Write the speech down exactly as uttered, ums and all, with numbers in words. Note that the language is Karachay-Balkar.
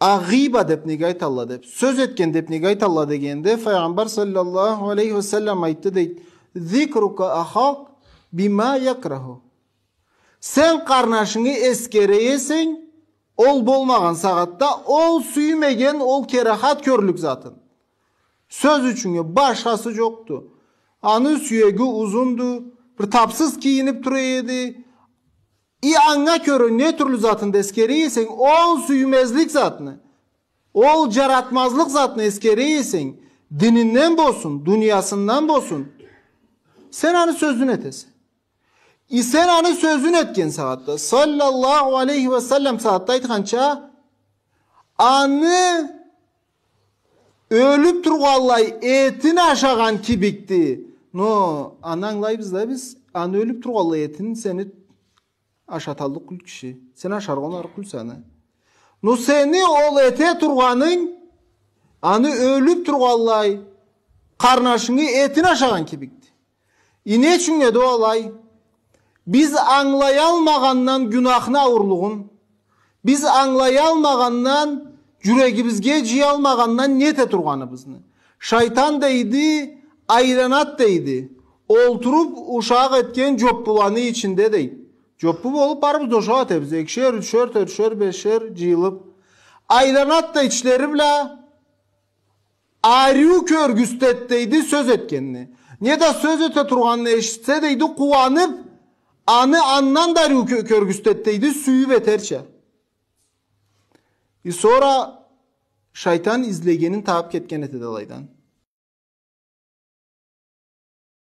А гъыйба деп неге айталла деп, сёз этген деп неге айталла дегенде, Файгъамбар саллаллаху алейхи ва саллам айтды дейди: «Зикрука ахак бима якраху». Сен къарнашынгы эсгере эсенг, ол болмагъан сагъатда, ол сюймеген, ол керахат кёрлюк затын. Сёз ючюннге, башхасы жокъду. Аны сюеги узунду, бир тапсыз кийинип тура эди. И анга кёре не тюрлю затын да эсгере эсенг, ол сюймезлик затны, ол жаратмазлыкъ затны эсгере эсенг, дининден болсун, дуниясындан болсун, сен аны сёзюн этесе. И сен аны сёзюн этген сагъатда, саллаллаху алейхи ва саллам сагъатда айтханча, аны ёлюп тургъанлай этин ашагъан кибикди. Но, аны ангылайбыз да биз, аны ёлюп тургъанлай этин сени ашаталлыкъ тюл киши. Сен ашаргъа онарлыкъ тюлсе аны. Но сени ол эте тургъанынг, аны ёлюп тургъанлай, къарнашынгы этин ашагъан кибикди. И не ючюн эди ол алай? Биз ангылаялмагъандан гюнахны ауурлугъун, биз ангылаялмагъандан, жюрегибизге жыялмагъандан не эте тургъаныбызны. Шайтан дейди, айланат дейди. Олтуруп ушакъ этген жоппуланы ичинде дейди. Жоппу болуп барыбыз да ушакъ этебиз. Экишер, ючер, тёртюшер, бешер, жыйылып. Айланат да ичлери бла ариу кёргюзтет дейди сёз этгенни. Не да сёз эте тургъанны эшитсе дейди, къууанып, аны андан да ариу кё-, кёргюзтет дейди, сюйюп этерча. И сора шайтан излегенин табып кетген этеди алайдан.